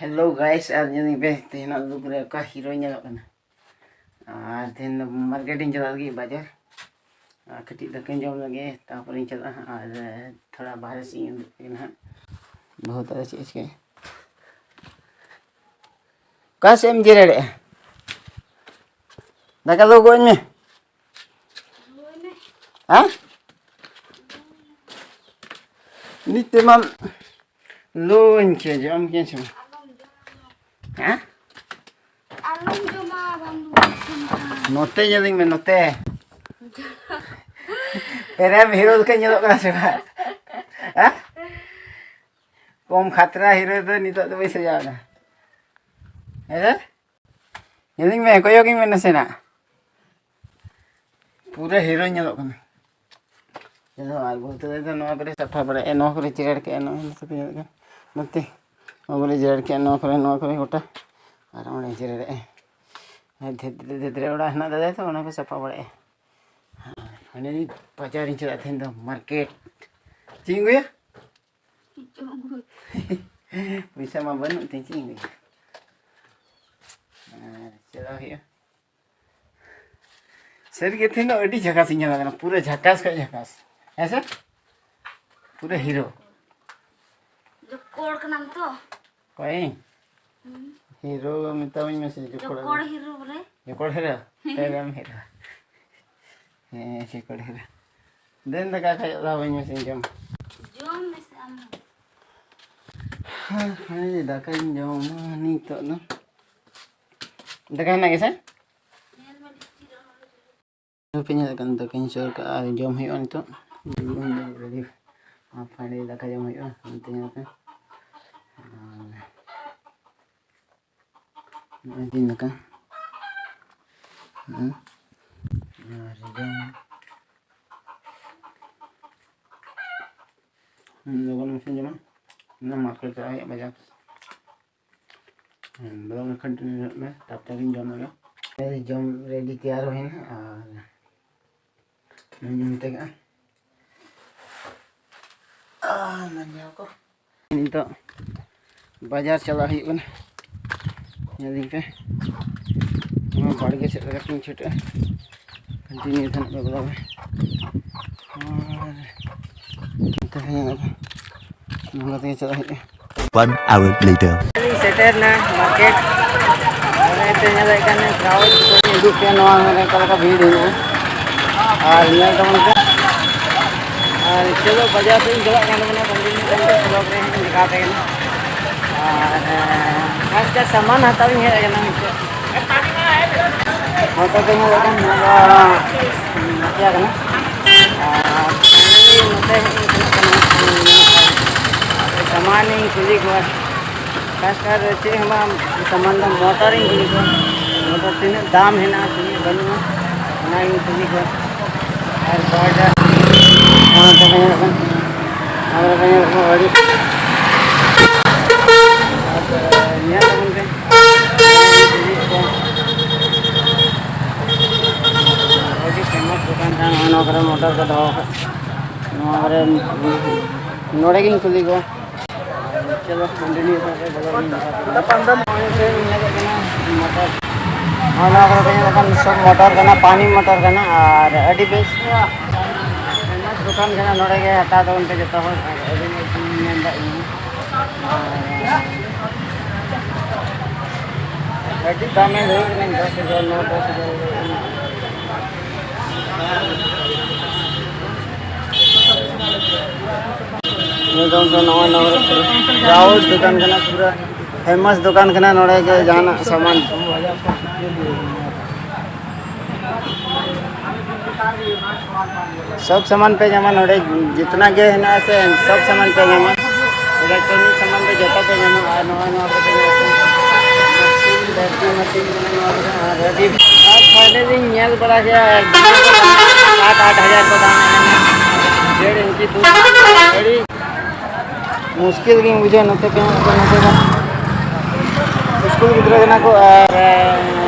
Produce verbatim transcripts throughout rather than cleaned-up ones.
Hello guys, ᱟᱨ ᱧᱮᱞ ᱯᱮ ᱛᱮᱦᱮᱧᱟᱜ ᱞᱩᱠ ᱨᱮ ᱚᱠᱟ ᱦᱤᱨᱳ ᱧᱮᱞᱚᱜ ᱠᱟᱱᱟ᱾ ᱟᱨ ᱛᱮᱦᱮᱧ ᱫᱚ ᱢᱟᱨᱠᱮᱴ ᱤᱧ ᱪᱟᱞᱟᱜ ᱞᱟᱹᱜᱤᱫ ᱵᱟᱡᱟᱨ᱾ ᱟᱨ ᱠᱟᱹᱴᱤᱡ ᱫᱟᱠᱟᱧ ᱡᱚᱢ ᱞᱮᱜᱮ, ᱛᱟᱨᱯᱚᱨᱮᱧ ᱪᱟᱞᱟᱜᱼᱟ ᱦᱟᱸᱜ᱾ ᱟᱨ ᱛᱷᱚᱲᱟ ᱵᱟᱦᱨᱮ ᱥᱮᱫ ᱤᱧ ᱩᱰᱩᱠ ᱠᱟᱱᱟ ᱦᱟᱸᱜ᱾ ᱵᱟᱹᱦᱩ ᱛᱟᱞᱮ ᱪᱮᱫ ᱮ ᱪᱤᱠᱟᱹᱭᱟ? ᱚᱠᱟ ᱥᱮᱫ ᱮᱢ ᱡᱮᱨᱮᱲᱮᱜᱼᱟ? ᱫᱟᱠᱟ ᱞᱩ ᱜᱚᱜ ᱟᱹᱧ ᱢᱮ᱾ ᱦᱮᱸ? ᱱᱤᱛ ᱛᱮᱢᱟᱢ ᱞᱩᱧ ᱠᱮ ᱡᱚᱢ ᱠᱮ ᱥᱮ ᱵᱟᱝ? ᱦᱮᱸ? ᱟᱞᱚᱢ ᱡᱚᱢᱟ, ᱵᱟᱢ ᱞᱩ ᱞᱮᱠᱷᱟᱱ᱾ ᱱᱚᱛᱮ ᱧᱮᱞᱤᱧ ᱢᱮ, ᱱᱚᱛᱮ᱾ ᱯᱮᱨᱮᱢ ᱦᱤᱨᱳ ᱞᱮᱠᱟ ᱧᱮᱞᱚᱜ ᱠᱟᱱᱟ ᱥᱮ ᱵᱟᱝ? ᱦᱮᱸ? ᱠᱚᱢ ᱠᱷᱟᱛᱨᱟ ᱦᱤᱨᱳ ᱫᱚ ᱱᱤᱛᱚᱜ ᱫᱚ ᱵᱟᱹᱧ ᱥᱟᱡᱟᱣ ᱮᱱᱟ᱾ ᱦᱮᱸ? ᱧᱮᱞᱤᱧ ᱢᱮ, ᱠᱚᱭᱚᱜᱤᱧ ᱢᱮ ᱱᱟᱥᱮᱱᱟᱜ᱾ ᱯᱩᱨᱟᱹ ᱦᱤᱨᱳ ᱧᱮᱞᱚᱜ ᱠᱟᱱᱟ᱾ ᱪᱮᱫ ᱦᱚᱸ ᱟᱨ ᱵᱚᱞᱛᱮ ᱫᱚ ᱱᱚᱣᱟ ᱠᱚᱨᱮ ᱥᱟᱯᱷᱟ ᱵᱟᱲᱟᱭᱮᱫᱼᱟ, ᱱᱚᱣᱟ ᱠᱚᱨᱮ ᱡᱮᱨᱮᱲ ᱠᱮᱫᱼᱟ, ᱱᱚᱣᱟ ᱠᱚᱨᱮ ᱧᱮᱞᱚᱜ ᱠᱟᱱᱟ᱾ ᱱᱚᱛᱮ ᱱᱚᱣᱟ ᱠᱚᱨᱮ ᱡᱮᱨᱮᱲ ᱠᱮᱫᱼᱟ, ᱱᱚᱣᱟ ᱠᱚᱨᱮ, ᱱᱚᱣᱟ ᱠᱚᱨᱮ ᱜᱚᱴᱟ᱾ ᱟᱨ ᱚᱸᱰᱮ ᱡᱮᱨᱮᱲᱮᱫᱼᱟᱭ᱾ ᱟᱨ ᱫᱷᱮᱫᱨᱮ ᱫᱷᱮᱫᱨᱮ ᱚᱲᱟᱜ ᱦᱮᱱᱟᱜ ᱫᱟᱫᱟ ᱛᱚ, ᱚᱱᱟ ᱠᱚ ᱥᱟᱯᱷᱟ ᱵᱟᱲᱟᱭᱮᱫᱼᱟ᱾ ᱦᱟᱱᱮ ᱵᱟᱡᱟᱨᱤᱧ ᱪᱟᱞᱟᱜ ᱛᱟᱦᱮᱱ ᱫᱚ, ᱢᱟᱨᱠᱮᱴ᱾ ᱪᱮᱫ ᱤᱧ ᱟᱹᱜᱩᱭᱟ? ᱪᱮᱫ ᱪᱚ ᱟᱹᱜᱩᱭ᱾ ᱯᱚᱭᱥᱟ ᱢᱟ ᱵᱟᱹᱱᱩᱜ ᱛᱤᱧ, ᱪᱮᱫ ᱤᱧ ᱟᱹᱜᱩᱭᱟ? ᱟᱨ ᱪᱟᱞᱟᱣ ᱦᱩᱭᱩᱜᱼᱟ᱾ ᱥᱟᱹᱨᱤᱜᱮ ᱛᱮᱦᱮᱧ ᱫᱚ ᱟᱹᱰᱤ ᱡᱷᱟᱠᱟᱥ ᱤᱧ ᱧᱮᱞᱚᱜ ᱠᱟᱱᱟ, ᱯᱩᱨᱟᱹ ᱡᱷᱟᱠᱟᱥ ᱠᱷᱚᱡ ᱡᱷᱟᱠᱟᱥ᱾ ᱦᱮᱸ ᱥᱮ? ᱯᱩᱨᱟᱹ ᱦᱤᱨᱳ᱾ ᱡᱚᱠᱚᱲ ᱠᱟᱱᱟᱢ ᱛᱚ᱾ ᱚᱠᱚᱭ ᱤᱧ? ᱦᱩᱸ᱾ ᱦᱤᱨᱳ ᱢᱮᱛᱟᱣᱟᱹᱧ ᱢᱮᱥᱮ, ᱡᱚᱠᱚᱲ᱾ ᱡᱚᱠᱚᱲ ᱦᱤᱨᱳ ᱵᱚᱞᱮ᱾ ᱡᱚᱠᱚᱲ ᱦᱤᱨᱳ? ᱯᱮᱨᱮᱢ ᱦᱤᱨᱳ᱾ ᱦᱮᱸ, ᱡᱚᱠᱚᱲ ᱦᱤᱨᱳ᱾ ᱫᱮᱱ ᱫᱟᱠᱟ ᱠᱷᱟᱡ ᱫᱚ ᱵᱟᱹᱧ ᱢᱮᱥᱮ ᱡᱚᱢ᱾ ᱡᱚᱢ ᱢᱮᱥᱮ ᱟᱢ ᱦᱚᱸ᱾ ᱦᱮᱸ, ᱦᱮᱸ, ᱫᱟᱠᱟᱧ ᱡᱚᱢᱟ ᱱᱤᱛᱚᱜ ᱫᱚ᱾ ᱫᱟᱠᱟ ᱦᱮᱱᱟᱜ ᱜᱮᱥᱮ? ᱧᱮᱞ ᱢᱮ ᱰᱷᱤᱯᱪᱩᱭ ᱫᱚ ᱟᱞᱚᱢ ᱯᱮ ᱧᱮᱞᱮᱫ ᱠᱟᱱ ᱫᱟᱠᱟᱧ ᱥᱳᱨ ᱠᱟᱜᱼᱟ ᱟᱨ ᱡᱚᱢ ᱦᱩᱭᱩᱜᱼᱟ ᱱᱤᱛᱚᱜ᱾ ᱨᱮᱰᱤ᱾ ᱟᱨ ᱯᱷᱟᱭᱱᱟᱞᱤ ᱫᱟᱠᱟ ᱡᱚᱢ ᱦᱩᱭᱩᱜᱼᱟ ᱱᱚᱱᱛᱮ ᱧᱮᱞ ᱯᱮ᱾ ᱟᱨ ᱱᱚᱜᱼᱚᱭ ᱛᱤᱱ ᱫᱟᱠᱟ᱾ ᱦᱮᱸ᱾ ᱟᱨ ᱡᱚᱢ᱾ ᱦᱮᱸ, ᱞᱚᱜᱚᱱ ᱢᱟᱪᱷᱟᱧ ᱡᱚᱢᱟ᱾ ᱚᱱᱟ ᱢᱟᱨᱠᱮᱴ ᱪᱟᱞᱟᱜ ᱦᱩᱭᱩᱜᱼᱟ ᱵᱟᱡᱟᱨ᱾ ᱦᱮᱸ, ᱵᱞᱚᱜ ᱨᱮ ᱠᱚᱱᱴᱤᱱᱤᱭᱩ ᱧᱚᱜ ᱢᱮ, ᱛᱟᱨᱯᱚᱨᱮ ᱜᱤᱧ ᱡᱚᱢ ᱞᱮᱜᱮ᱾ ᱡᱚᱢ ᱨᱮᱰᱤ ᱛᱮᱭᱟᱨ ᱦᱩᱭᱱᱟ ᱟᱨ ᱧᱩ ᱧᱩ ᱛᱮᱜᱮ᱾ ᱟᱨ ᱢᱟᱧᱡᱟᱣ ᱠᱚ᱾ ᱱᱤᱛᱚᱜ ᱵᱟᱡᱟᱨ ᱪᱟᱞᱟᱜ ᱦᱩᱭᱩᱜ ᱠᱟᱱᱟ᱾ ᱧᱮᱞ ᱤᱫᱤᱧ ᱯᱮ, ᱱᱚᱣᱟ ᱵᱟᱲᱜᱮ ᱥᱮᱫ ᱞᱮᱠᱟᱛᱤᱧ ᱪᱷᱩᱴᱟᱹᱜᱼᱟ᱾ ᱠᱚᱱᱴᱤᱱᱤᱭᱩ ᱛᱟᱦᱮᱱ ᱯᱮ ᱵᱞᱚᱜ ᱨᱮ᱾ ᱟᱨ ᱱᱚᱛᱮ ᱦᱚᱸ ᱧᱮᱞᱚᱜᱼᱟ, ᱱᱚᱝᱠᱟ ᱛᱮᱜᱮ ᱪᱟᱞᱟᱜ ᱦᱩᱭᱩᱜᱼᱟ᱾ One hour later. ᱥᱮᱴᱮᱨ ᱮᱱᱟ ᱢᱟᱨᱠᱮᱴ᱾ ᱟᱨ ᱮᱱᱛᱮ ᱧᱮᱞᱮᱫ ᱠᱟᱱ ᱠᱨᱟᱣᱰ ᱠᱚ ᱩᱫᱩᱜ ᱯᱮ, ᱱᱚᱣᱟ ᱨᱮ ᱚᱠᱟ ᱞᱮᱠᱟ ᱵᱷᱤᱲ ᱦᱮᱱᱟᱜᱼᱟ᱾ ᱟᱨ ᱧᱮᱞ ᱛᱟᱵᱚᱱ ᱯᱮ᱾ ᱟᱨ ᱪᱚᱞᱚ ᱵᱟᱡᱟᱨ ᱥᱮᱫ ᱤᱧ ᱪᱟᱞᱟᱜ ᱠᱟᱱ ᱛᱟᱵᱚᱱᱟ, ᱠᱚᱱᱴᱤᱱᱤᱭᱩ ᱛᱟᱦᱮᱱ ᱯᱮ ᱵᱞᱚᱜ ᱨᱮ, ᱦᱟᱸᱜ ᱤᱧ ᱫᱮᱠᱷᱟᱣ ᱟᱯᱮ ᱠᱟᱱᱟ᱾ ᱟᱨ ᱠᱷᱟᱥ ᱠᱟᱨ ᱥᱟᱢᱟᱱ ᱦᱟᱛᱟᱣ ᱤᱧ ᱦᱮᱡ ᱟᱠᱟᱱᱟ ᱢᱤᱫᱴᱮᱡ᱾ ᱱᱚᱛᱮ ᱫᱚ ᱧᱮᱞᱚᱜ ᱠᱟᱱ ᱱᱚᱣᱟ ᱫᱚ ᱢᱟᱯᱤᱭᱟ ᱠᱟᱱᱟ᱾ ᱟᱨ finally ᱱᱚᱛᱮ ᱦᱮᱡ ᱤᱧ ᱥᱮᱱᱚᱜ ᱠᱟᱱᱟ᱾ ᱥᱟᱢᱟᱱ ᱤᱧ ᱠᱩᱞᱤ ᱠᱚᱣᱟ᱾ ᱠᱷᱟᱥ ᱠᱟᱨ ᱪᱮᱫ ᱦᱚᱸ ᱵᱟᱝ, ᱥᱟᱢᱟᱱ ᱫᱚ ᱢᱚᱴᱚᱨ ᱤᱧ ᱠᱩᱞᱤ ᱠᱚᱣᱟ᱾ ᱢᱚᱴᱚᱨ ᱛᱤᱱᱟᱹᱜ ᱫᱟᱢ ᱦᱮᱱᱟᱜᱼᱟ, ᱛᱤᱱᱟᱹᱜ ᱵᱟᱹᱱᱩᱜᱼᱟ, ᱚᱱᱟ ᱜᱤᱧ ᱠᱩᱞᱤ ᱠᱚᱣᱟ᱾ ᱟᱨ ᱯᱟᱣᱟᱨ ᱴᱤᱞᱟᱨ ᱱᱚᱣᱟ ᱠᱚ ᱧᱮᱞᱚᱜ ᱠᱟᱱᱟ᱾ ᱟᱨ ᱠᱚ ᱧᱮᱞᱚᱜ ᱠᱟᱱᱟ ᱟᱹᱰᱤ ᱧᱮᱞ ᱛᱟᱵᱚᱱ ᱯᱮ᱾ ᱟᱹᱰᱤ famous ᱫᱚᱠᱟᱱ ᱠᱟᱱᱟ᱾ ᱱᱚᱜᱼᱚ ᱱᱚᱣᱟ ᱠᱚᱨᱮ ᱢᱚᱴᱚᱨ ᱠᱚ ᱫᱚᱦᱚ ᱟᱠᱟᱫ᱾ ᱱᱚᱣᱟ ᱠᱚᱨᱮ ᱱᱚᱰᱮ ᱜᱤᱧ ᱠᱩᱞᱤ ᱠᱚᱣᱟ᱾ ᱪᱚᱞᱚ, continue ᱠᱟᱛᱮ ᱵᱚᱞᱚ ᱞᱤᱧ ᱢᱮᱛᱟ ᱯᱮ ᱠᱟᱱᱟ᱾ ᱱᱚᱜᱼᱚᱭ ᱱᱚᱣᱟ ᱠᱚᱨᱮ ᱯᱮ ᱧᱮᱞ ᱞᱮᱠᱷᱟᱱ ᱥᱚᱵ ᱢᱚᱴᱚᱨ ᱠᱟᱱᱟ, ᱯᱟᱱᱤ ᱢᱚᱴᱚᱨ ᱠᱟᱱᱟ᱾ ᱟᱨ ᱟᱹᱰᱤ ᱵᱮᱥ ᱫᱚᱠᱟᱱ ᱠᱟᱱᱟ, ᱱᱚᱰᱮ ᱜᱮ ᱦᱟᱛᱟᱣ ᱛᱟᱵᱚᱱ ᱯᱮ ᱡᱚᱛᱚ ᱦᱚᱲ᱾ ᱟᱨ ᱟᱹᱰᱤ ᱢᱚᱡᱽ ᱤᱧ ᱢᱮᱱ ᱮᱫᱟ ᱤᱧ᱾ ᱟᱨ ᱟᱹᱰᱤ ᱫᱟᱢᱮ ᱞᱟᱹᱭ ᱠᱟᱱᱟ, ᱫᱚᱥ ᱦᱟᱡᱟᱨ, ᱱᱚ ᱫᱚᱥ ᱦᱟᱡᱟᱨ᱾ ᱱᱤᱭᱟᱹ ᱫᱚ ᱱᱚᱜᱼᱚᱭ ᱱᱚᱣᱟ ᱨᱟᱣᱩᱛ ᱫᱚᱠᱟᱱ ᱠᱟᱱᱟ, ᱯᱩᱨᱟᱹ famous ᱫᱚᱠᱟᱱ ᱠᱟᱱᱟ᱾ ᱱᱚᱰᱮ ᱜᱮ ᱡᱟᱦᱟᱱᱟᱜ ᱥᱟᱢᱟᱱ, ᱥᱚᱵ ᱥᱟᱢᱟᱱ ᱯᱮ ᱧᱟᱢᱟ ᱱᱚᱰᱮ, ᱡᱤᱛᱱᱟ ᱜᱮ ᱦᱮᱱᱟᱜᱼᱟ ᱥᱮ, ᱥᱚᱵ ᱥᱟᱢᱟᱱ ᱯᱮ ᱧᱟᱢᱟ᱾ Electronic ᱥᱟᱢᱟᱱ ᱫᱚ ᱡᱚᱛᱚ ᱯᱮ ᱧᱟᱢᱟ᱾ ᱟᱨ ᱱᱚᱜᱼᱚᱭ ᱱᱚᱣᱟ ᱠᱚᱯᱮ ᱧᱟᱢᱟ, ᱢᱮᱥᱤᱱ, ᱫᱷᱟᱹᱨᱛᱤ ᱢᱮᱥᱤᱱ ᱠᱟᱱᱟ ᱱᱚᱣᱟ ᱠᱚᱫᱚ᱾ ᱟᱨ ᱟᱹᱰᱤ, ᱟᱨ ᱯᱷᱟᱭᱱᱟᱞᱤᱧ ᱧᱮᱞ ᱵᱟᱲᱟ ᱠᱮᱫᱟ, ᱥᱟᱛ ᱟᱴ ᱦᱟᱡᱟᱨ ᱠᱚ ᱫᱟᱢ ᱮᱫ ᱠᱟᱱᱟ᱾ ᱰᱮᱲ ᱤᱧᱪᱤ ᱫᱩ ᱤᱧᱪᱤ ᱟᱹᱰᱤ ᱢᱩᱥᱠᱤᱞ ᱜᱤᱧ ᱵᱩᱡᱷᱟᱹᱣᱟ ᱱᱚᱛᱮ ᱯᱮ ᱦᱮᱡ ᱞᱮᱱᱠᱷᱟᱱ᱾ ᱱᱚᱛᱮ ᱫᱚ ᱥᱠᱩᱞ ᱜᱤᱫᱽᱨᱟᱹ ᱠᱟᱱᱟ ᱠᱚ ᱟᱨ, ᱮᱸ,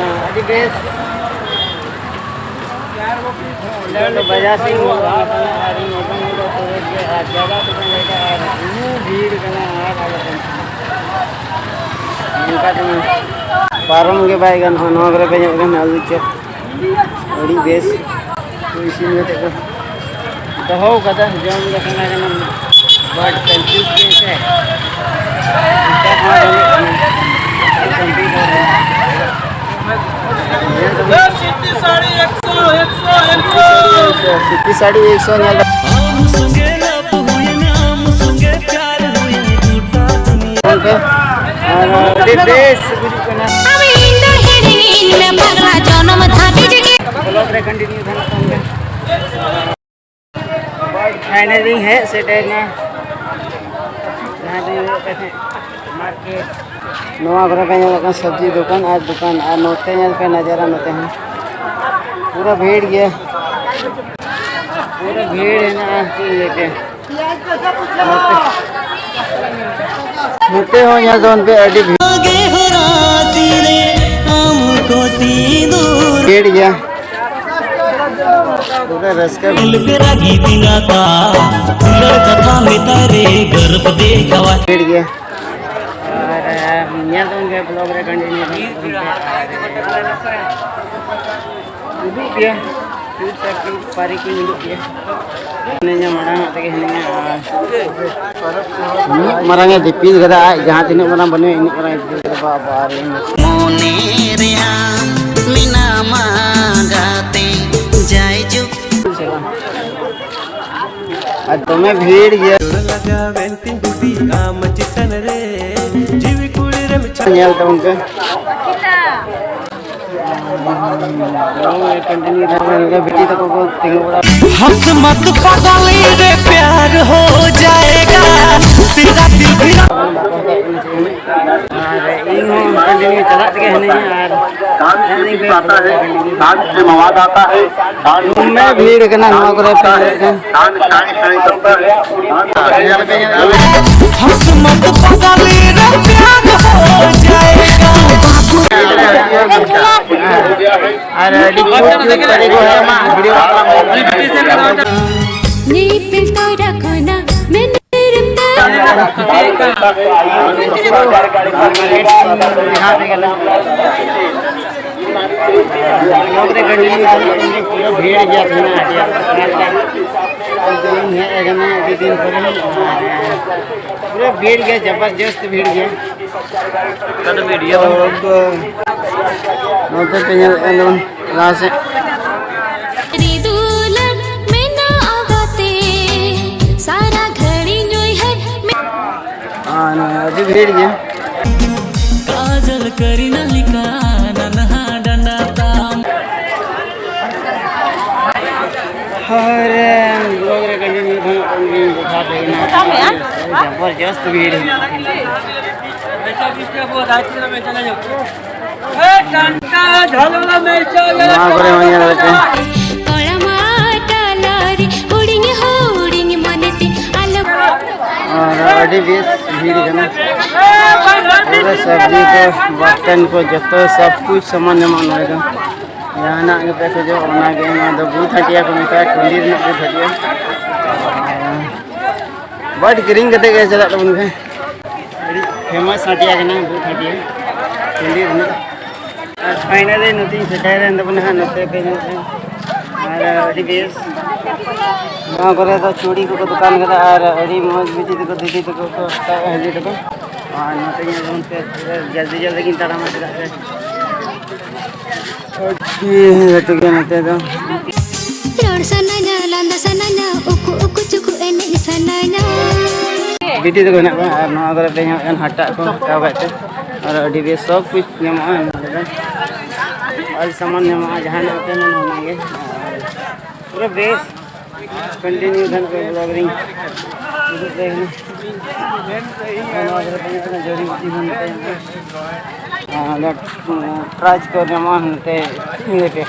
ᱟᱹᱰᱤ ᱵᱮᱥ᱾ ᱱᱚᱛᱮ ᱫᱚ ᱵᱟᱡᱟᱨ ᱥᱮᱫ ᱤᱧ ᱵᱚᱞᱚᱱ ᱠᱟᱱᱟ ᱟᱨ ᱤᱧ ᱚᱰᱚᱝ ᱚᱰᱚᱝ ᱠᱚᱨᱮ ᱜᱮ ᱟᱨ ᱡᱟᱭᱜᱟ ᱫᱚ ᱵᱟᱹᱧ ᱵᱟᱰᱟᱭᱟ ᱟᱨ ᱩᱱᱟᱹᱜ ᱵᱷᱤᱲ ᱠᱟᱱᱟ ᱟᱨ ᱟᱞᱚ ᱵᱟᱝ᱾ ᱚᱱᱠᱟ ᱛᱮᱢᱟ ᱯᱟᱨᱚᱢ ᱜᱮ ᱵᱟᱭ ᱜᱟᱱᱚᱜᱼᱟ᱾ ᱱᱚᱣᱟ ᱠᱚᱨᱮ ᱯᱮ ᱧᱮᱞ ᱠᱟᱱᱟ ᱟᱹᱞᱩ ᱪᱚᱯ, ᱟᱹᱰᱤ ᱵᱮᱥ ᱠᱚ ᱤᱥᱤᱱ ᱠᱟᱛᱮ ᱠᱚ ᱫᱚᱦᱚ ᱠᱟᱫᱟ, ᱡᱚᱢ ᱜᱮ ᱥᱟᱱᱟ ᱠᱟᱱᱟ᱾ But confuse ᱜᱮ ᱥᱮ, ᱚᱱᱠᱟ ᱦᱚᱸ ᱵᱟᱹᱱᱩᱜ ᱠᱟᱱᱟ᱾ ᱥᱩᱛᱤ ᱥᱟᱹᱲᱤ ᱮᱠᱥᱚ ᱧᱮᱞ ᱜᱚᱢᱠᱮ, ᱟᱨ ᱟᱹᱰᱤ ᱵᱮᱥ ᱵᱩᱡᱩᱜ ᱠᱟᱱᱟ᱾ ᱟᱢ ᱤᱧ ᱫᱚ ᱦᱤᱲᱤᱧ ᱢᱮ ᱯᱟᱜᱽᱞᱟ ᱡᱚᱱᱚᱢ ᱫᱷᱟᱹᱵᱤᱡ ᱜᱮ᱾ Vlog ᱨᱮ continue ᱛᱟᱦᱮᱱ ᱛᱟᱵᱚᱱ ᱯᱮ᱾ Finally ᱦᱮᱡ ᱥᱮᱴᱮᱨ ᱮᱱᱟ ᱡᱟᱦᱟᱸ ᱫᱚ ᱦᱩᱭᱩᱜ ᱠᱟᱱᱟ market᱾ ᱱᱚᱣᱟ ᱠᱚᱨᱮ ᱯᱮ ᱧᱮᱞᱚᱜ ᱠᱟᱱᱟ ᱥᱚᱵᱽᱡᱤ ᱫᱚᱠᱟᱱ ᱟᱨ ᱫᱚᱠᱟᱱ, ᱟᱨ ᱱᱚᱛᱮ ᱧᱮᱞ ᱯᱮ ᱱᱟᱡᱟᱨᱟ, ᱱᱚᱛᱮ ᱦᱚᱸ ᱯᱩᱨᱟᱹ ᱵᱷᱤᱲ ᱜᱮᱭᱟ, ᱯᱩᱨᱟᱹ ᱵᱷᱤᱲ ᱦᱮᱱᱟᱜᱼᱟ᱾ ᱪᱮᱫ ᱤᱧ ᱞᱟᱹᱭ ᱟᱯᱮᱭᱟ? ᱱᱚᱛᱮ ᱦᱚᱸ ᱧᱮᱞ ᱛᱟᱵᱚᱱ ᱯᱮ ᱟᱹᱰᱤ ᱵᱷᱤᱲ᱾ ᱜᱮ ᱦᱚᱨᱟᱥᱤ ᱨᱮ ᱟᱢ ᱠᱚ ᱥᱤᱸᱫᱩᱨ ᱵᱷᱤᱲ ᱜᱮᱭᱟ᱾ ᱯᱩᱨᱟᱹ ᱨᱟᱹᱥᱠᱟᱹ᱾ ᱫᱤᱞ ᱯᱮ ᱨᱟᱹᱜᱤ ᱵᱮᱸᱜᱟᱛᱟ, ᱫᱩᱞᱟᱹᱲ ᱠᱟᱛᱷᱟ ᱢᱮᱛᱟᱭ ᱨᱮ ᱜᱚᱨᱵ ᱫᱮᱠᱷᱟᱣᱟ᱾ ᱵᱷᱤᱲ ᱜᱮᱭᱟ᱾ ᱟᱨ ᱧᱮᱞ ᱛᱟᱵᱚᱱ ᱯᱮ vlog ᱨᱮ continue ᱛᱟᱵᱚᱱ ᱯᱮ᱾ ᱟᱨ ᱩᱫᱩᱜ ᱯᱮᱭᱟ, cute ᱥᱮ cute ᱯᱟᱹᱨᱤ ᱠᱤᱱ ᱩᱫᱩᱜ ᱯᱮᱭᱟ᱾ ᱦᱤᱱᱟᱹᱧᱟ ᱢᱟᱲᱟᱝ ᱟᱜ ᱛᱮᱜᱮ ᱦᱤᱱᱟᱹᱧᱟ᱾ ᱟᱨ ᱩᱱᱟᱹᱜ ᱢᱟᱨᱟᱝ ᱮ ᱫᱤᱯᱤᱞ ᱠᱟᱫᱟ ᱟᱡ, ᱡᱟᱦᱟᱸ ᱛᱤᱱᱟᱹᱜ ᱢᱟᱨᱟᱝ ᱵᱟᱹᱱᱩᱭᱟ ᱤᱱᱟᱹᱜ ᱢᱟᱨᱟᱝ ᱮ ᱫᱤᱯᱤᱞ ᱠᱟᱫᱟ, ᱵᱟᱵᱟ ᱨᱮ᱾ ᱢᱚᱱᱮ ᱨᱮᱭᱟᱜ ᱢᱮᱱᱟᱢᱟ ᱜᱟᱛᱮ ᱡᱟᱭᱡᱩᱜᱽ᱾ ᱟᱨ ᱫᱚᱢᱮ ᱵᱷᱤᱲ ᱜᱮᱭᱟ᱾ ᱞᱟᱜᱟᱣᱮᱱ ᱛᱤᱧ ᱵᱩᱰᱤ ᱟᱢ ᱪᱮᱛᱟᱱ ᱨᱮ, ᱡᱤᱣᱤ ᱠᱩᱲᱤ ᱨᱮᱢ ᱧᱮᱞ ᱛᱟᱵᱚᱱ ᱯᱮ᱾ ᱵᱤᱴᱤ ᱛᱟᱠᱚ ᱠᱚ ᱛᱤᱸᱜᱩ ᱵᱟᱲᱟ᱾ हंस मत पागल रे प्यार हो जाएगा, तेरा दिल भी ᱟᱨ ᱤᱧ ᱦᱚᱸ continue ᱪᱟᱞᱟᱜ ᱛᱮᱜᱮ ᱦᱤᱱᱟᱹᱧᱟ᱾ ᱟᱨ ᱫᱷᱟᱱ से मवाद आता है, धान ᱫᱚᱢᱮ ᱵᱷᱤᱲ ᱠᱟᱱᱟ ᱱᱚᱣᱟ ᱠᱚᱨᱮ ᱯᱮ ᱧᱮᱞᱮᱫ ᱠᱟᱱ᱾ धान शाइन शाइन करता है। हंस मत पागल रे प्यार हो जाएगा। ᱟᱨ ᱟᱹᱰᱤ cute cute ᱯᱟᱹᱨᱤ ᱠᱚ ᱦᱮᱡ ᱟᱠᱟᱱᱟ, video ᱧᱤᱯᱤᱞ ᱛᱚᱨᱟ ᱠᱷᱚᱱᱟᱜ ᱢᱮᱱᱮᱨᱮᱢ ᱫᱟ᱾ ᱵᱷᱤᱲ ᱜᱮᱭᱟ ᱛᱮᱦᱮᱧ ᱟᱹᱰᱤ ᱟᱸᱴ᱾ ᱤᱧ ᱦᱮᱡ ᱟᱠᱟᱱᱟ ᱟᱹᱰᱤ ᱫᱤᱱ ᱯᱚᱨᱮ, ᱟᱨ ᱯᱩᱨᱟᱹ ᱵᱷᱤᱲ ᱜᱮᱭᱟ, ᱡᱚᱵᱚᱨᱡᱚᱥᱛ ᱵᱷᱤᱲ ᱜᱮᱭᱟ᱾ ᱱᱚᱛᱮ ᱯᱮ ᱧᱮᱞᱮᱫ ᱠᱟᱱ ᱛᱟᱵᱚᱱ ᱞᱟᱦᱟ ᱥᱮᱫ᱾ ᱨᱤᱫᱩᱞᱟ ᱢᱮᱱᱟᱜ ᱜᱟᱛᱮ, ᱥᱟᱨᱟ ᱜᱷᱟᱹᱲᱤ ᱧᱩᱭ ᱦᱟᱭ ᱢᱮ- ᱟᱨ ᱱᱚᱜᱼᱚᱭ ᱟᱹᱰᱤ ᱵᱷᱤᱲ ᱜᱮᱭᱟ᱾ ᱠᱟᱡᱚᱞ ᱠᱟᱨᱤᱱᱟ ᱞᱮᱠᱟ ᱱᱟᱱᱦᱟ ᱰᱟᱸᱰᱟ ᱛᱟᱢ᱾ ᱦᱳᱭ ᱨᱮ, vlog ᱨᱮ continue ᱛᱟᱦᱮᱱ ᱠᱟᱱ ᱜᱮ, ᱡᱚᱛᱷᱟᱛ ᱦᱩᱭᱱᱟ᱾ ᱡᱚᱵᱚᱨᱡᱚᱥᱛ ᱵᱷᱤᱲ ᱦᱮᱱᱟᱜᱼᱟ᱾ ᱱᱚᱣᱟ ᱠᱚᱨᱮ ᱦᱚᱸ ᱧᱮᱞ ᱠᱟᱛᱮ᱾ ᱠᱚᱲᱟᱢᱟ ᱴᱟᱞᱟᱨᱮ ᱦᱩᱰᱤᱧ ᱦᱩᱰᱤᱧ ᱢᱚᱱᱮᱛᱮ ᱟᱞᱚ ᱟᱨ ᱟᱹᱰᱤ ᱵᱮᱥ ᱵᱷᱤᱲ ᱠᱟᱱᱟ᱾ ᱯᱩᱨᱟᱹ ᱥᱚᱵᱽᱡᱤ ᱠᱚ, ᱵᱟᱨᱛᱟᱱ ᱠᱚ, ᱡᱚᱛᱚ ᱥᱚᱵ ᱠᱩᱪ ᱥᱟᱢᱟᱱ ᱧᱟᱢᱚᱜᱼᱟ ᱱᱚᱰᱮ ᱫᱚ᱾ ᱡᱟᱦᱟᱱᱟᱜ ᱜᱮᱯᱮ ᱠᱷᱚᱡᱚᱜ, ᱚᱱᱟᱜᱮ᱾ ᱱᱚᱣᱟ ᱫᱚ ᱵᱩᱛ ᱦᱟᱹᱴᱤᱭᱟ ᱠᱚ ᱢᱮᱛᱟᱜᱼᱟ, ᱴᱩᱸᱰᱤ ᱨᱮᱱᱟᱜ ᱵᱩᱛ ᱦᱟᱹᱴᱤᱭᱟ᱾ ᱵᱟᱴ ᱠᱤᱨᱤᱧ ᱠᱟᱛᱮ ᱜᱮ ᱪᱟᱞᱟᱜ ᱛᱟᱵᱚᱱ ᱯᱮ᱾ ᱟᱹᱰᱤ famous ᱦᱟᱹᱴᱤᱭᱟ ᱠᱟᱱᱟ, ᱵᱩᱛ ᱦᱟᱹᱴᱤᱭᱟ ᱴᱩᱸᱰᱤ ᱨᱮᱱᱟᱜ᱾ ᱟᱨ finally ᱱᱚᱛᱮᱧ ᱥᱮᱴᱮᱨᱮᱱ ᱛᱟᱵᱚᱱᱟ ᱦᱟᱸᱜ, ᱱᱚᱛᱮ ᱯᱮ ᱧᱮᱞ ᱯᱮ᱾ ᱟᱨ ᱟᱹᱰᱤ ᱵᱮᱥ᱾ ᱱᱚᱣᱟ ᱠᱚᱨᱮ ᱫᱚ ᱪᱩᱲᱤ ᱠᱚᱠᱚ ᱫᱚᱠᱟᱱ ᱠᱟᱫᱟ ᱟᱨ ᱟᱹᱰᱤ ᱢᱚᱡᱽ ᱵᱤᱴᱤ ᱛᱟᱠᱚ, ᱫᱤᱫᱤ ᱛᱟᱠᱚ ᱠᱚ ᱦᱟᱛᱟᱣᱟ, ᱦᱤᱡᱩᱜ ᱛᱟᱠᱚ᱾ ᱟᱨ ᱱᱚᱛᱮ ᱧᱮᱞ ᱛᱟᱵᱚᱱ ᱯᱮ, ᱯᱩᱨᱟᱹ ᱡᱚᱞᱫᱤ ᱡᱚᱞᱫᱤ ᱜᱤᱧ ᱛᱟᱲᱟᱢᱟ, ᱪᱮᱫᱟᱜ ᱥᱮ ᱟᱹᱰᱤ ᱞᱟᱹᱴᱩ ᱜᱮᱭᱟ ᱱᱚᱛᱮ ᱫᱚ᱾ ᱨᱚᱲ ᱥᱟᱱᱟᱧᱟ, ᱞᱟᱸᱫᱟ ᱥᱟᱱᱟᱧᱟ, ᱩᱠᱩ ᱩᱠᱩ ᱪᱩᱠᱩ ᱮᱱᱮᱡ ᱥᱟᱱᱟᱧᱟ᱾ ᱵᱤᱴᱤ ᱛᱟᱠᱚ ᱦᱮᱱᱟᱜ ᱠᱚᱣᱟ ᱟᱨ ᱱᱚᱣᱟ ᱠᱚᱨᱮ ᱯᱮ ᱧᱟᱢᱮᱫ ᱠᱟᱱ ᱦᱟᱴᱟᱜ ᱠᱚ ᱦᱟᱛᱟᱣ ᱠᱟᱛᱮ ᱟᱨ ᱟᱹᱰᱤ ᱵᱮᱥ ᱥᱚᱵ ᱠᱩᱪ ᱧᱟᱢᱚᱜᱼᱟ ᱱᱚᱰᱮ ᱫᱚ᱾ ᱟᱹᱰᱤ ᱥᱟᱢᱟᱱ ᱧᱟᱢᱚᱜᱼᱟ, ᱡᱟᱦᱟᱱᱟᱜ ᱯᱮ ᱢᱮᱱᱟ ᱚᱱᱟᱜᱮ᱾ ᱯᱩᱨᱟᱹ ᱵᱮᱥ᱾ Continue ᱛᱟᱦᱮᱱ ᱯᱮ vlog ᱨᱤᱧ ᱩᱫᱩᱜ ᱯᱮ ᱠᱟᱱᱟ᱾ ᱱᱚᱣᱟ ᱠᱚᱨᱮ ᱯᱮ ᱧᱮᱞ ᱠᱟᱱᱟ ᱡᱟᱹᱲᱤ ᱵᱩᱴᱤ ᱦᱚᱸ ᱱᱚᱛᱮ ᱦᱮᱱᱟᱜᱼᱟ᱾ ᱟᱨ ᱚᱸᱰᱮ prize ᱠᱚ ᱧᱟᱢᱚᱜᱼᱟ ᱱᱚᱛᱮ ᱤᱭᱟᱹ ᱯᱮ᱾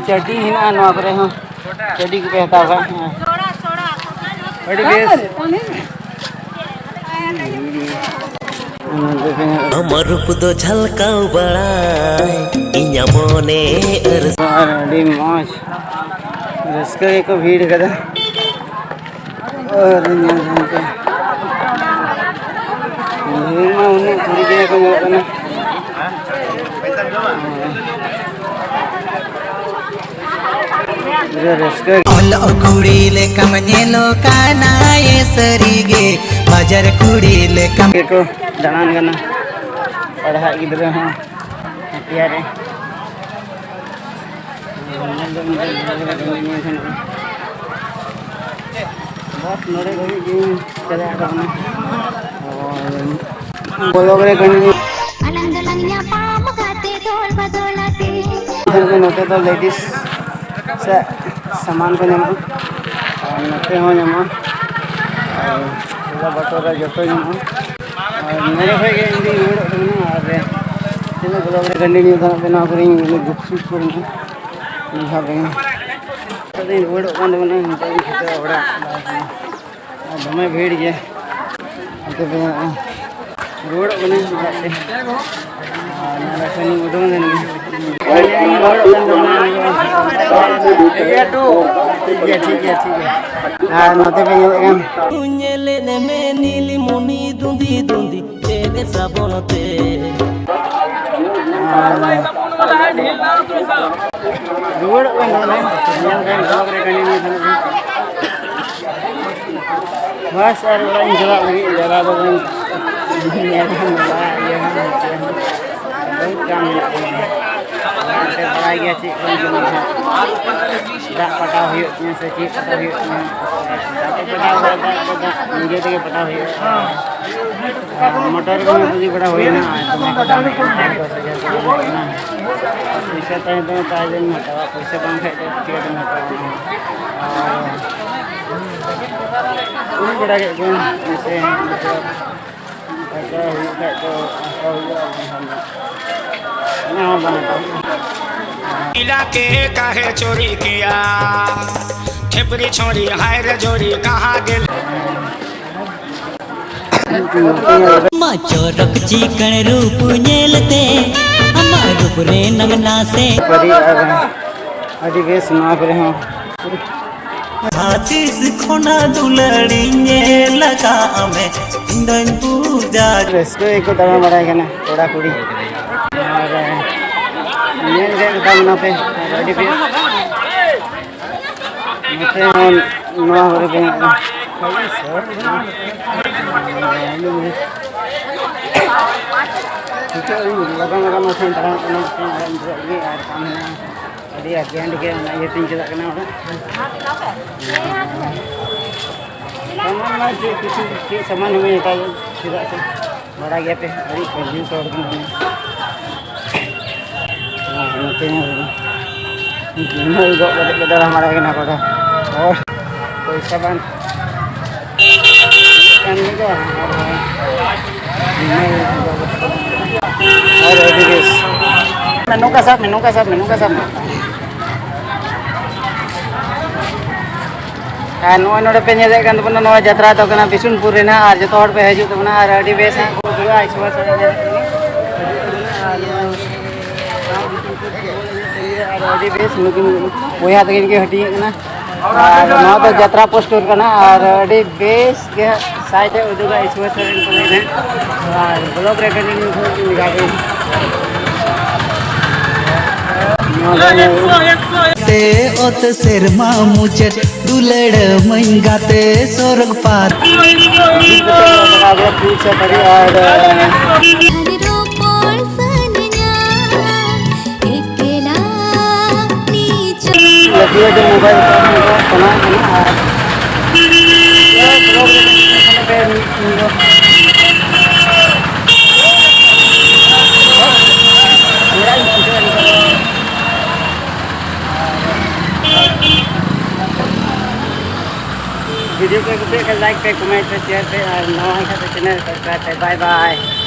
ᱪᱟᱹᱰᱤ ᱦᱮᱱᱟᱜᱼᱟ ᱱᱚᱣᱟ ᱠᱚᱨᱮ ᱦᱚᱸ᱾ ᱪᱟᱹᱰᱤ ᱠᱚᱯᱮ ᱦᱟᱛᱟᱣ ᱠᱷᱟᱡ, ᱦᱮᱸ᱾ ᱟᱹᱰᱤ ᱵᱮᱥ᱾ ᱟᱢᱟᱜ ᱨᱩᱯ ᱫᱚ ᱡᱷᱟᱞᱠᱟᱣ ᱵᱟᱲᱟᱭ ᱤᱧᱟᱹᱜ ᱢᱚᱱᱮ ᱟᱹᱨᱥᱤ᱾ ᱟᱨ ᱟᱹᱰᱤ ᱢᱚᱡᱽ, ᱨᱟᱹᱥᱠᱟᱹ ᱜᱮᱠᱚ ᱵᱷᱤᱲ ᱠᱟᱫᱟ᱾ ᱟᱨ ᱧᱮᱞ ᱡᱚᱝ ᱛᱮ ᱤᱧ ᱢᱟ ᱩᱱᱟᱹᱜ ᱠᱩᱲᱤ ᱜᱤᱫᱽᱨᱟᱹ ᱠᱚ ᱧᱮᱞᱚᱜ ᱠᱟᱱᱟ᱾ ᱯᱩᱨᱟᱹ ᱨᱟᱹᱥᱠᱟᱹ᱾ ᱚᱞᱚᱜ ᱠᱩᱲᱤ ᱞᱮᱠᱟᱢ ᱧᱮᱞᱚᱜ ᱠᱟᱱᱟ, ᱮ ᱥᱟᱹᱨᱤᱜᱮ ᱵᱟᱡᱟᱨ ᱠᱩᱲᱤ ᱞᱮᱠᱟᱢ᱾ ᱜᱮᱠᱚ ᱫᱟᱬᱟᱱ ᱠᱟᱱᱟ ᱯᱟᱲᱦᱟᱜ ᱜᱤᱫᱽᱨᱟᱹ ᱦᱚᱸ ᱦᱟᱹᱴᱤᱭᱟᱹ ᱨᱮ᱾ ᱵᱟᱥ ᱱᱚᱰᱮ ᱫᱷᱟᱹᱵᱤᱡ ᱜᱤᱧ ᱪᱟᱞᱟᱜ ᱠᱟᱱᱟ᱾ ᱵᱚᱞᱚᱠ ᱨᱮ ᱠᱟᱹᱢᱤ᱾ ᱟᱞᱟᱝ ᱫᱚᱞᱟᱝ ᱧᱟᱯᱟᱢ ᱠᱟᱛᱮ ᱫᱚᱞ ᱵᱟᱫᱚᱞ ᱟᱛᱮ᱾ ᱱᱚᱛᱮ ᱫᱚ ᱞᱮᱰᱤᱥ ᱥᱮ ᱥᱟᱢᱟᱱ ᱠᱚ ᱧᱟᱢᱚᱜᱼᱟ᱾ ᱟᱨ ᱱᱚᱛᱮ ᱦᱚᱸ ᱧᱟᱢᱚᱜᱼᱟ᱾ ᱟᱨ ᱴᱚᱞᱟ ᱵᱟᱴᱚᱨ ᱨᱮ ᱡᱚᱛᱚ ᱧᱟᱢᱚᱜᱼᱟ᱾ ᱟᱨ ᱱᱚᱰᱮ ᱠᱷᱚᱡ ᱜᱮ ᱤᱧ ᱫᱩᱧ ᱨᱩᱣᱟᱹᱲᱚᱜ ᱠᱟᱱᱟ᱾ ᱟᱨ ᱛᱤᱱᱟᱹᱜ ᱵᱚᱞᱚᱠ ᱨᱮ ᱜᱟᱹᱰᱤ ᱱᱤᱭᱟᱹ ᱫᱷᱟᱣ ᱵᱮᱱᱟᱣ ᱠᱟᱹᱫᱟᱹᱧ, ᱩᱱᱤ ᱜᱩᱯᱪᱩᱯ ᱠᱚ ᱢᱮᱱᱟᱜᱼᱟ᱾ ᱱᱤᱭᱟᱹ ᱫᱷᱟᱣ ᱵᱮᱱᱟᱣ᱾ ᱱᱤᱛᱚᱜ ᱫᱚᱧ ᱨᱩᱣᱟᱹᱲᱚᱜ ᱠᱟᱱ ᱛᱟᱵᱚᱱᱟ, ᱱᱤᱛᱚᱜ ᱤᱧ ᱠᱷᱟᱹᱪᱟᱹ ᱚᱲᱟᱜ᱾ ᱟᱨ ᱫᱚᱢᱮ ᱵᱷᱤᱲ ᱜᱮᱭᱟ᱾ ᱟᱫᱚ ᱵᱮᱱᱟᱣ ᱨᱩᱣᱟᱹᱲᱚᱜ ᱠᱟᱹᱱᱟᱹᱧ ᱚᱲᱟᱜ ᱛᱮ᱾ ᱟᱨ ᱱᱚᱰᱮ ᱠᱷᱚᱱᱤᱧ ᱩᱰᱩᱝ ᱞᱮᱱ ᱜᱮ᱾ ᱴᱷᱤᱠ ᱜᱮᱭᱟ, ᱴᱷᱤᱠ ᱜᱮᱭᱟ, ᱴᱷᱤᱠ ᱜᱮᱭᱟ᱾ ᱟᱨ ᱱᱚᱛᱮ ᱯᱮ ᱧᱮᱞᱮᱫ ᱠᱟᱱ᱾ ᱧᱮᱞᱮᱫ ᱢᱮ ᱱᱤᱞᱤᱢᱚᱱᱤ ᱫᱩᱸᱫᱤ ᱫᱩᱸᱫᱤ ᱪᱮᱫ ᱥᱟᱵᱚᱱ ᱛᱮ᱾ ᱟᱨ ᱨᱩᱣᱟᱹᱲᱚᱜ ᱠᱟᱱ ᱛᱟᱵᱚᱱᱟ᱾ ᱧᱮᱞ ᱠᱟᱜ ᱵᱞᱚᱜ ᱨᱮ ᱠᱟᱹᱱᱦᱤ ᱱᱤᱭᱟᱹ ᱫᱷᱟᱹᱵᱤᱡ ᱜᱮ᱾ ᱵᱟᱥ, ᱟᱨ ᱚᱲᱟᱜ ᱤᱧ ᱪᱟᱞᱟᱜ ᱞᱟᱹᱜᱤᱫ, ᱡᱟᱞᱟ ᱫᱚ ᱵᱟᱹᱧ ᱧᱮᱞᱟ, ᱢᱮᱞᱟ, ᱤᱭᱟᱹ ᱦᱚᱸ, ᱱᱚᱛᱮ ᱦᱚᱸ᱾ ᱵᱚᱦᱩᱛ ᱠᱟᱢ ᱢᱮᱱᱟᱜ ᱛᱤᱧᱟ᱾ ᱚᱲᱟᱜ ᱨᱮ ᱵᱟᱲᱟᱭ ᱜᱮᱭᱟ ᱪᱮᱫ ᱠᱚᱧ ᱡᱚᱢᱟ ᱦᱟᱸᱜ᱾ ᱫᱟᱜ ᱯᱟᱴᱟᱣ ᱦᱩᱭᱩᱜ ᱛᱤᱧᱟ ᱥᱮ ᱪᱮᱫ ᱯᱟᱴᱟᱣ ᱦᱩᱭᱩᱜ ᱛᱤᱧᱟ᱾ ᱫᱟᱜ ᱠᱚ ᱯᱟᱴᱟᱣ ᱠᱟᱜ, ᱫᱟᱜ ᱠᱚ ᱫᱟᱜ ᱱᱤᱡᱮ ᱛᱮᱜᱮ ᱯᱟᱴᱟᱣ ᱦᱩᱭᱩᱜᱼᱟ᱾ ᱟᱨ ᱢᱚᱴᱚᱨ ᱠᱚᱦᱚᱸ ᱤᱫᱤ ᱵᱟᱲᱟ ᱦᱩᱭᱱᱟ, ᱟᱨ ᱫᱚᱢᱮ ᱠᱚ ᱫᱟᱢ ᱠᱟᱱᱟ, ᱫᱚᱥ ᱦᱟᱡᱟᱨ ᱠᱚ ᱫᱟᱢ ᱠᱟᱱᱟ᱾ ᱯᱚᱭᱥᱟ ᱛᱟᱦᱮᱸ ᱫᱚ ᱛᱟᱦᱮᱸ ᱫᱚᱧ ᱦᱟᱛᱟᱣᱟ, ᱯᱚᱭᱥᱟ ᱵᱟᱝ ᱠᱷᱟᱡ ᱫᱚ ᱪᱤᱠᱟᱹᱛᱮᱢ ᱦᱟᱛᱟᱣᱟ ᱚᱱᱟ ᱦᱚᱸ? ᱟᱨ ᱩᱢ ᱵᱟᱲᱟ ᱠᱮᱫ ᱠᱚᱣᱟᱹᱧ, ᱥᱮ ᱯᱚᱭᱥᱟ ᱦᱩᱭᱩᱜ ᱠᱷᱟᱡ ᱫᱚ ᱦᱟᱛᱟᱣ ᱦᱩᱭᱩᱜᱼᱟ, ᱵᱟᱝᱠᱷᱟᱱ ᱫᱚ ᱚᱱᱟ ᱦᱚᱸ ᱵᱟᱝ ᱦᱟᱛᱟᱣ ᱦᱩᱭᱩᱜᱼᱟ᱾ ᱤᱞᱟ ᱠᱮ ᱠᱟᱦᱮ ᱪᱳᱨᱤ ᱠᱤᱭᱟ, ᱴᱷᱮᱯᱨᱤ ᱪᱷᱚᱲᱤ ᱦᱟᱭ ᱨᱮ ᱡᱳᱨᱤ ᱠᱟᱦᱟ ᱜᱮᱞ᱾ ᱟᱢᱟᱜ ᱪᱚᱨᱚᱠ ᱪᱤᱠᱟᱹᱲ ᱨᱩᱯ ᱧᱮᱞᱛᱮ, ᱟᱢᱟᱜ ᱨᱩᱯ ᱨᱮ ᱱᱟᱝ ᱱᱟᱥᱮ᱾ ᱯᱟᱹᱨᱤ ᱟᱨ ᱟᱹᱰᱤ ᱵᱮᱥ ᱱᱚᱣᱟ ᱠᱚᱨᱮ ᱦᱚᱸ᱾ ᱡᱟᱦᱟᱸ ᱛᱤᱥ ᱠᱷᱚᱱᱟᱜ ᱫᱩᱞᱟᱹᱲᱤᱧ ᱧᱮᱞ ᱟᱠᱟᱫ ᱢᱮ, ᱤᱧ ᱫᱚᱧ ᱯᱩᱡᱟ᱾ ᱨᱟᱹᱥᱠᱟᱹ ᱜᱮᱠᱚ ᱫᱟᱬᱟ ᱵᱟᱲᱟᱭ ᱠᱟᱱᱟ ᱠᱚᱲᱟ ᱠᱩᱲᱤ᱾ ᱟᱨ ᱧᱮᱞ ᱜᱮ ᱢᱮᱛᱟ ᱵᱚᱱᱟ ᱯᱮ, ᱟᱹᱰᱤ ᱵᱮᱥ᱾ ᱱᱚᱛᱮ ᱦᱚᱸ ᱱᱚᱣᱟ ᱠᱚᱨᱮ ᱜᱮ ᱞᱚᱜᱚᱱ ᱞᱚᱜᱚᱱ ᱢᱟᱪᱷᱟᱧ ᱛᱟᱲᱟᱢ ᱠᱟᱱᱟ, ᱟᱨ ᱟᱹᱰᱤ ᱟᱨᱡᱮᱱᱴ ᱜᱮ ᱚᱱᱟ ᱤᱭᱟᱹᱛᱤᱧ ᱪᱟᱞᱟᱜ ᱠᱟᱱᱟ ᱚᱲᱟᱜ᱾ ᱥᱟᱢᱟᱱ ᱢᱟ ᱪᱮᱫ ᱠᱤᱪᱷᱩ ᱪᱮᱫ ᱥᱟᱢᱟᱱ ᱦᱚᱸ ᱵᱟᱹᱧ ᱦᱟᱛᱟᱣ ᱞᱮᱫ, ᱪᱮᱫᱟᱜ ᱥᱮ ᱵᱟᱲᱟᱭ ᱜᱮᱭᱟ ᱯᱮ ᱟᱹᱰᱤ ᱠᱚᱱᱡᱩᱥ ᱦᱚᱲ ᱠᱟᱱᱟ ᱞᱤᱧ᱾ ᱟᱨ ᱱᱚᱛᱮ ᱧᱮᱞ ᱵᱤᱱ, ᱵᱤᱢᱟᱹᱞ ᱜᱚᱜ ᱠᱟᱛᱮ ᱠᱚ ᱫᱟᱬᱟ ᱵᱟᱲᱟᱭ ᱠᱟᱱᱟ ᱠᱚ ᱦᱚᱲ, ᱯᱚᱭᱥᱟ ᱵᱟᱝ᱾ ᱠᱟᱱ ᱜᱮᱭᱟ᱾ ᱟᱨ ᱟᱹᱰᱤ ᱵᱮᱥ᱾ ᱱᱚᱝᱠᱟ ᱥᱟᱵ ᱢᱮ, ᱱᱚᱝᱠᱟ ᱥᱟᱵ ᱢᱮ, ᱱᱚᱝᱠᱟ ᱥᱟᱵ ᱢᱮ᱾ ᱟᱨ ᱱᱚᱜᱼᱚᱭ ᱱᱚᱰᱮ ᱯᱮ ᱧᱮᱞᱮᱫ ᱠᱟᱱ ᱛᱟᱵᱚᱱᱟ, ᱱᱚᱣᱟ ᱡᱟᱛᱨᱟ ᱫᱚ ᱠᱟᱱᱟ ᱵᱤᱥᱩᱱᱯᱩᱨ ᱨᱮᱱᱟᱜ, ᱟᱨ ᱡᱚᱛᱚ ᱦᱚᱲ ᱯᱮ ᱦᱤᱡᱩᱜ ᱛᱟᱵᱚᱱᱟ, ᱟᱨ ᱟᱹᱰᱤ ᱵᱮᱥ ᱦᱟᱸᱜ ᱠᱚ ᱩᱫᱩᱜᱟ, ᱟᱭᱥᱚ ᱟᱭᱥᱚ ᱮᱱᱮᱡ ᱠᱟᱱᱟ᱾ ᱟᱨ ᱱᱚᱣᱟ ᱟᱨ ᱟᱹᱰᱤ ᱵᱮᱥ, ᱱᱩᱠᱤᱱ ᱵᱚᱭᱦᱟ ᱛᱟᱹᱠᱤᱱ ᱠᱤᱱ ᱦᱟᱹᱴᱤᱧᱮᱫ ᱠᱟᱱᱟ᱾ ᱟᱨ ᱱᱚᱣᱟ ᱫᱚ ᱡᱟᱛᱨᱟ ᱯᱳᱥᱴᱟᱨ ᱠᱟᱱᱟ, ᱟᱨ ᱟᱹᱰᱤ ᱵᱮᱥ ᱜᱮ ᱦᱟᱸᱜ ᱥᱟᱭ ᱛᱮ ᱩᱫᱩᱜᱟ ᱤᱥᱣᱟᱹ ᱥᱚᱨᱮᱱ ᱠᱚ ᱞᱟᱹᱭ ᱦᱟᱸᱜ᱾ ᱟᱨ ᱵᱞᱚᱜ ᱨᱮ ᱠᱟᱹᱴᱤᱡ ᱞᱤᱧ ᱩᱫᱩᱜ ᱧᱚᱜᱟ ᱵᱤᱱ᱾ ᱱᱚᱣᱟ ᱫᱚ ᱛᱮ ᱚᱛ ᱥᱮᱨᱢᱟ ᱢᱩᱪᱟᱹᱫ ᱫᱩᱞᱟᱹᱲ ᱢᱟᱹᱧ ᱜᱟᱛᱮ ᱥᱚᱨᱚᱜ ᱯᱟᱛ᱾ ᱟᱵᱚ ᱯᱷᱤᱨ ᱥᱮ ᱵᱟᱹᱲᱤᱡ ᱟᱨ ᱨᱚᱯᱚᱲ ᱥᱟᱱᱟᱧᱟ ᱮᱠᱞᱟ ᱱᱤᱡᱚ᱾ ᱞᱟᱹᱴᱩ ᱞᱟᱹᱴᱩ ᱢᱳᱵᱟᱭᱤᱞ ᱠᱚ ᱥᱟᱱᱟ ᱠᱟᱱᱟ ᱟᱨ video ᱯᱮ ᱠᱩᱥᱤᱭᱟᱜ ᱠᱷᱟᱱ like ᱯᱮ, comment ᱯᱮ, share ᱯᱮ ᱟᱨ ᱱᱟᱣᱟ ᱠᱷᱟᱱ ᱫᱚ channel subscribe ᱯᱮ᱾ Bye bye.